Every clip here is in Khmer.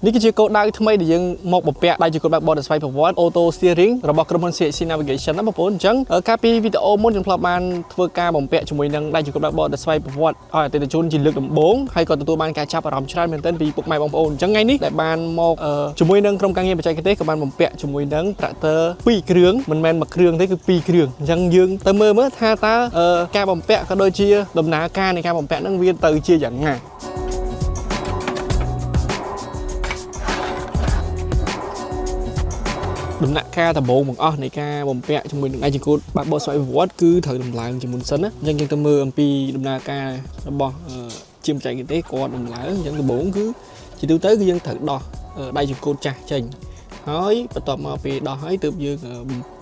នេះគឺជាគោលដៅថ្មីដែលយើងមកបំពាក់ដៃចង្កូតបែបបទស្វ័យប្រវត្តិ Auto Steering របស់ក្រុមហ៊ុន CHC Navigation ណាបងប្អូនអញ្ចឹងកាលពីវីដេអូមុនខ្ញុំធ្លាប់បានធ្វើការបំពាក់ជាមួយនឹងដៃចង្កូតបែបបទស្វ័យប្រវត្តិឲ្យអតិថិជនជាលើកដំបូងហើយក៏ទទួលបានការចាប់អារម្មណ៍ច្រើនមែនទែនពីពុកម៉ែបងប្អូនអញ្ចឹងថ្ងៃនេះដែលបានមកជាមួយនឹងក្រុមការងារបច្ចេកទេសក៏បានបំពាក់ជាមួយនឹង tractor 2គ្រឿងមិនមែនមួយគ្រឿងទេគឺ2គ្រឿងអញ្ចឹងយើងទៅមើលមើលថាតើការបំពាក់ក៏ដូចជាដំណើរការនៃការបំពាក់ហ្នឹងវាទៅជាយ៉ាងណា ដំណាក់កាលដំបូងបង្អស់នៃការបំពាក់ជាមួយនឹងដៃចង្កូតបែបបទស្វ័យប្រវត្តិគឺត្រូវដំឡើងជាមុនសិនណាអញ្ចឹងយើងទៅមើលអំពីដំណើរការរបស់ជាបច្ចេកទេសគាត់ដំឡើងអញ្ចឹងដំបូងគឺជាទូទៅគឺយើងត្រូវដោះដៃចង្កូតចាស់ចេញហើយបន្ទាប់មកពេលដោះហើយទើបយើង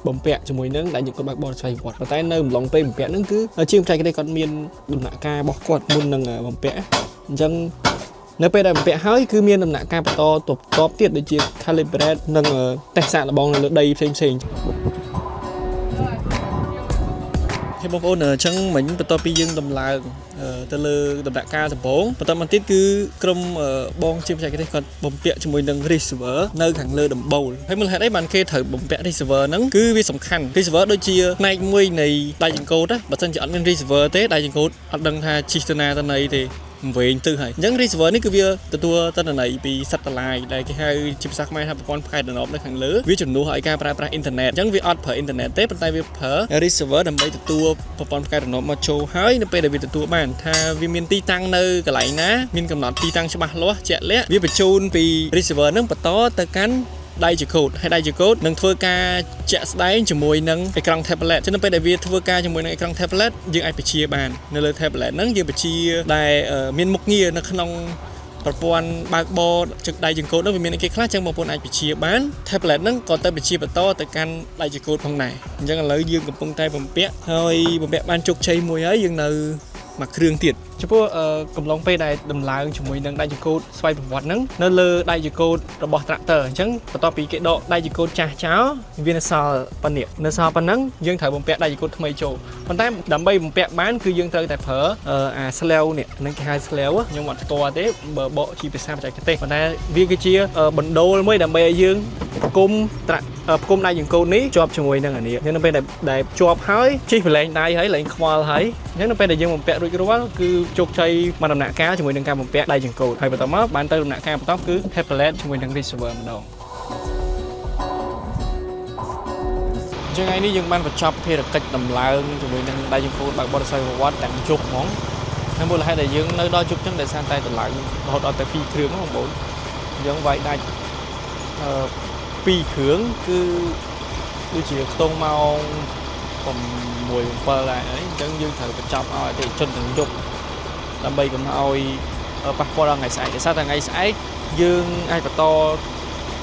បំពាក់ជាមួយនឹងដៃចង្កូតបែបបទស្វ័យប្រវត្តិប៉ុន្តែនៅអំឡុងពេលបំពាក់ហ្នឹងគឺជាបច្ចេកទេសគាត់មានដំណាក់កាលរបស់គាត់មុននឹងបំពាក់អញ្ចឹង នៅពេលដែលបំពាក់ហើយគឺមានដំណាក់កាលបន្តតបតបទៀតដូចជា calibrate និងតេស្តសាកល្បងនៅលើដីផ្សេងផ្សេងហើយបងប្អូនអញ្ចឹងមិញបន្ទាប់ពីយើងដំឡើងទៅលើដំណាក់កាលដំបូងបន្តមកទៀតគឺក្រុមបងជាបច្ចេកទេសគាត់បំពាក់ជាមួយនឹង receiver នៅខាងលើដំបូលហើយមូលហេតុអីបានគេត្រូវបំពាក់ receiver ហ្នឹងគឺវាសំខាន់ receiver ដូចជាផ្នែកមួយនៃដៃចង្កូតណាបើសិនជាអត់មាន receiver ទេដៃចង្កូតអត់ដឹងថាជិះទៅណាទៅណីទេ វែងទៅហើយអញ្ចឹង receiver នេះគឺវាទទួលទិន្នន័យពី satellite ដែលគេហៅជាភាសាខ្មែរថាប្រព័ន្ធផ្កាយតំណប់នៅខាងលើវាជំនួសឲ្យការប្រើប្រាស់អ៊ីនធឺណិតអញ្ចឹងវាអត់ប្រើអ៊ីនធឺណិតទេប៉ុន្តែវាប្រើ receiver ដើម្បីទទួលប្រព័ន្ធផ្កាយតំណប់មកចូលហើយនៅពេលដែលវាទទួលបានថាវាមានទីតាំងនៅកន្លែងណាមានកំណត់ទីតាំងច្បាស់លាស់ជាក់លាក់វាបញ្ជូនពី receiver ហ្នឹងបន្តទៅកាន់ដៃចង្កូតហើយដៃចង្កូតនឹងធ្វើការជាក់ស្ដែងជាមួយនឹងអេក្រង់ tablet ចឹងនៅពេលដែលវាធ្វើការជាមួយនឹងអេក្រង់ tablet យើងអាចបញ្ជាបាននៅលើ tablet ហ្នឹងយើងបញ្ជាដែលមានមុខងារនៅក្នុងប្រព័ន្ធបើកបរជឹកដៃចង្កូតនោះវាមានអីគេខ្លះចឹងបងប្អូនអាចបញ្ជាបាន tablet ហ្នឹងក៏ទៅបញ្ជាបន្តទៅកាន់ដៃចង្កូតផងដែរអញ្ចឹងឥឡូវយើងកំពុងតែបំពាក់ហើយបំពាក់បានជោគជ័យមួយហើយយើងនៅមួយគ្រឿងទៀតចំពោះកំឡុងពេលដែលដំឡើងជាមួយនឹងដៃចង្កូតស្វ័យប្រវត្តិហ្នឹងនៅលើដៃចង្កូតរបស់ tractor អញ្ចឹងបន្ទាប់ពីគេដកដៃចង្កូតចាស់ចោលវានៅសល់ប៉ុណ្នេះនៅសល់ប៉ុណ្ណឹងយើងត្រូវបំពាក់ដៃចង្កូតថ្មីចូលប៉ុន្តែដើម្បីបំពាក់បានគឺយើងត្រូវតែប្រើអា sleeve នេះហ្នឹងគេហៅ sleeve ខ្ញុំអត់ស្គាល់ទេបើបកជាភាសាបច្ចេកទេសប៉ុន្តែវាគឺជាបណ្ដូលមួយដើម្បីឲ្យយើងផ្គុំត្រាក់ផ្គុំដៃចង្កូតនេះជាប់ជាមួយនឹងអានេះអញ្ចឹងនៅពេលដែលជាប់ហើយជិះប្រឡែងដៃហើយលែងខ្វល់ហើយអញ្ចឹងនៅពេលដែលយើងបំពាក់រួចរាល់គឺជោគជ័យមួយដំណាក់កាលជាមួយនឹងការបំពាក់ដៃចង្កូតហើយបន្ទាប់មកបានទៅដំណាក់កាលបន្ទាប់គឺ tablet ជាមួយនឹង receiver ម្ដងអញ្ចឹងថ្ងៃនេះយើងបានបញ្ចប់ភារកិច្ចដំឡើងជាមួយនឹងដៃចង្កូតបើកបរិស័យប្រវត្តិទាំងជប់ហ្មងហើយមូលហេតុដែលយើងនៅដល់ជប់ចឹងដោយសារតែតម្លើងរហូតដល់តែ2គ្រឿងហ្នឹងបងប្អូនយើងវាយដាច់អឺ2គ្រឿងគឺដូចជាខ្ទង់ម៉ោង6 7ដែរអីអញ្ចឹងយើងត្រូវបញ្ចប់ឲ្យអតិថិជនទាំងយប់ដើម្បីកុំឲ្យប៉ះពាល់ដល់ថ្ងៃស្អែកដោយសារតែថ្ងៃស្អែកយើងអាចបន្ត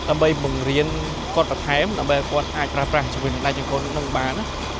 ដើម្បីបង្រៀនគាត់បន្ថែមដើម្បីឲ្យគាត់អាចប្រើប្រាស់ជាមួយនឹងដៃចង្កូតនឹងបានណា។